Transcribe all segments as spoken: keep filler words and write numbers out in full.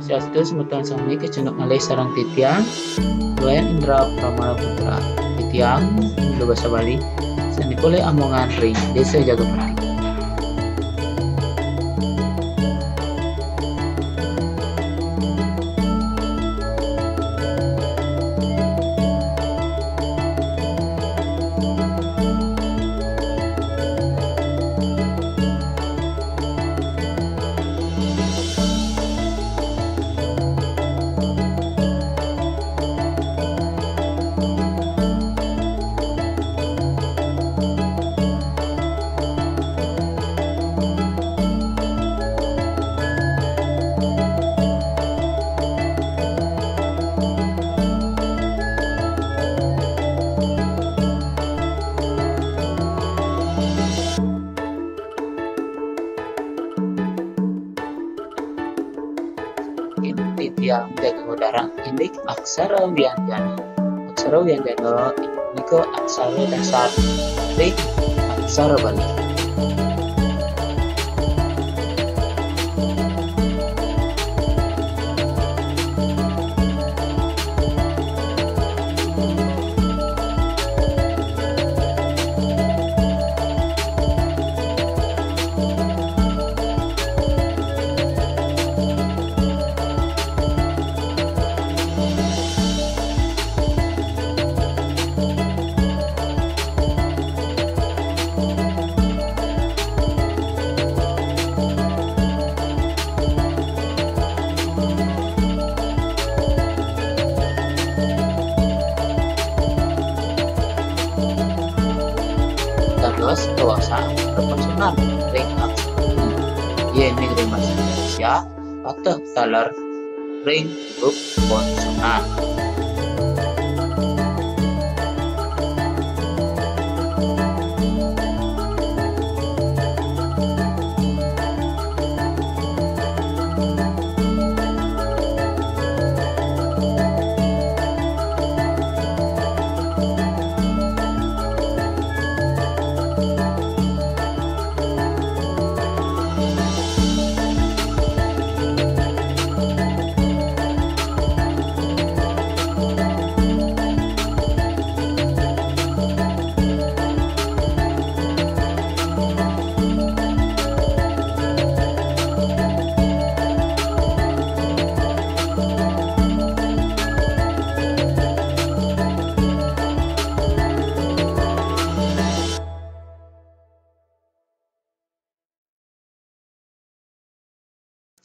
Swastiastu semeton sami, kecunduk malih sareng titiang, Wayan Indra Pramana Putra. Titiang, Guru Basa Bali, sané polih amongan ring Désa Jagapati. Titiang daging udara indik aksara wianjana. Aksara wianjana nika aksara dasar ring aksara Bali. Dados kawasa aksara konsonan ring aksara. Yén ring basa Indonesia, pateh taler ring huruf konsonan.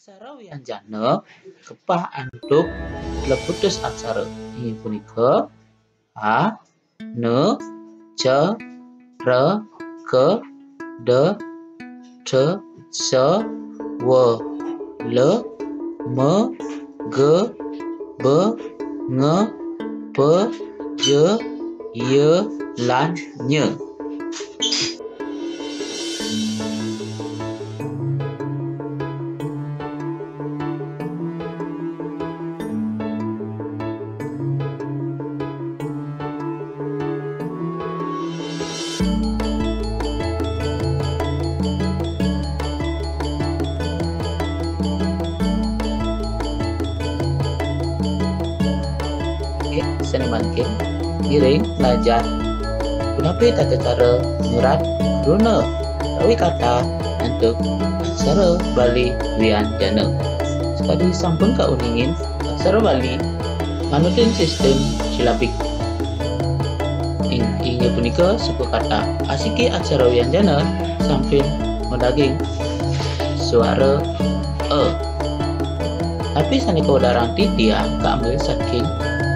Aksara wianjana kepah antuk lebutus aksara. Inggih punika a, na, ca, ra, ka, da, dha, sa, wa, la, ma, ga, ba, nga, pa, ja, ya, lan nya. Nggih, sané mangkin, ngiring nglajah punapi tata cara nyurat kruna utawi kata antuk aksara Bali wianjana. Sakadi sampun kauningin, aksara Bali manutin sistem silabik. Ing-, inggih punika suku kata asiki aksara wianjana sampun madaging suara a. Napi sané kawedar titiang kaambil saking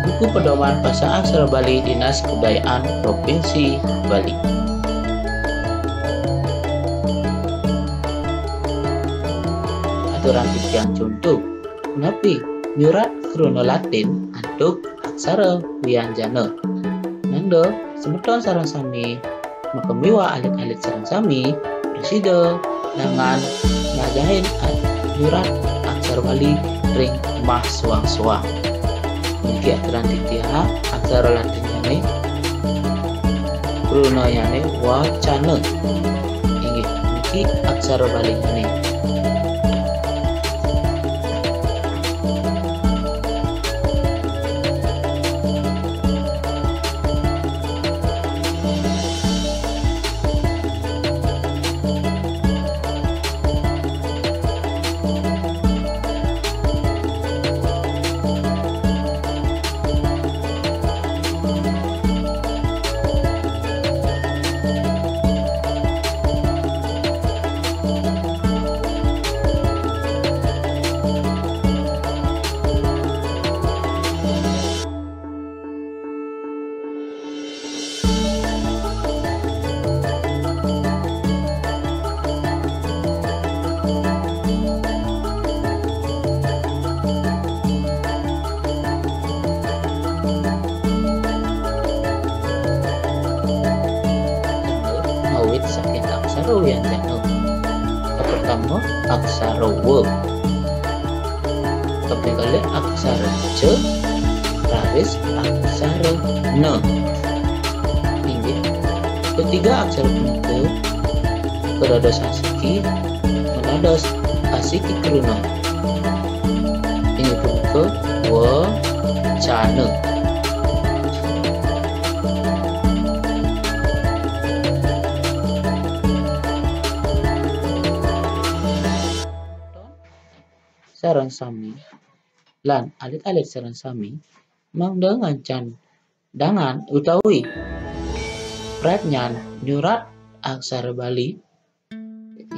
buku pedoman pasang aksara Bali Dinas Kebudayaan Provinsi Bali. Aturang titiang conto, punapi nyurat kruna Latin antuk aksara wianjana. Mangda semeton sareng sami makamiwah alit-alit sareng sami prasida nangan ngajahin a-, nyurat aksara Bali ring mah soang-soang. Niki aturang titiang, aksara Latinnyané, krunanyané wacana. Inggih, niki aksara Balinyané. Pertama, aksara wa. Kaping kalih aksara ca, raris aksara na. Inggih. Ketiga aksara punika kadados asiki, manados asiki kruna. Inggih punika wacana. Sareng sami, lan alit-alit sareng sami, mangda ngancan dangan utawi pradnyan nyurat aksara Bali,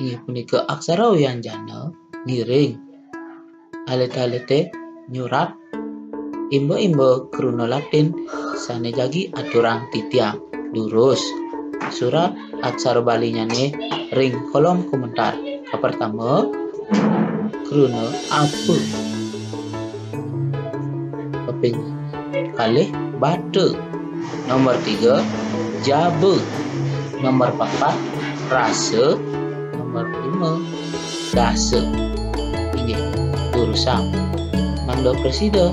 inggih punika aksara wianjana, ngiring alit-alite nyurat imba-imba kruna Latin sane jagi aturang titiang. Durus, surat aksara Balinyane ring kolom komentar. Kapertama, kruna apa? Kaping kalih, bata. Nomor tiga, jaba. Nomor papat, rasa. Nomor lima, dasa. Inggih, durusang. Mangda prasida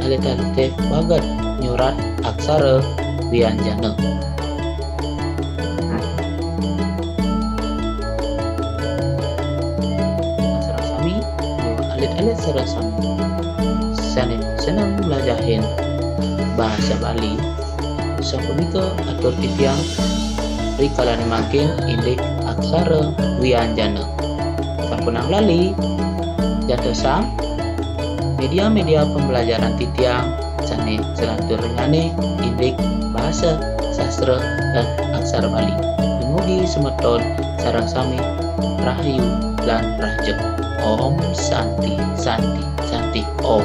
alit-alite baget nyurat aksara wianjana. Sareng sami, alit-alit sareng sami sane seneng mlajahin basa Bali, sapunika atur titiang rikalane mangkin indik aksara wianjana. Sampunang lali, jantosang media-media pembelajaran titiang sane salanturnyane indik basa, sastra, lan aksara Bali. Dumugi semeton sareng sami rahayu lan rahajeng. Om Santi, Santi, Santi, Om.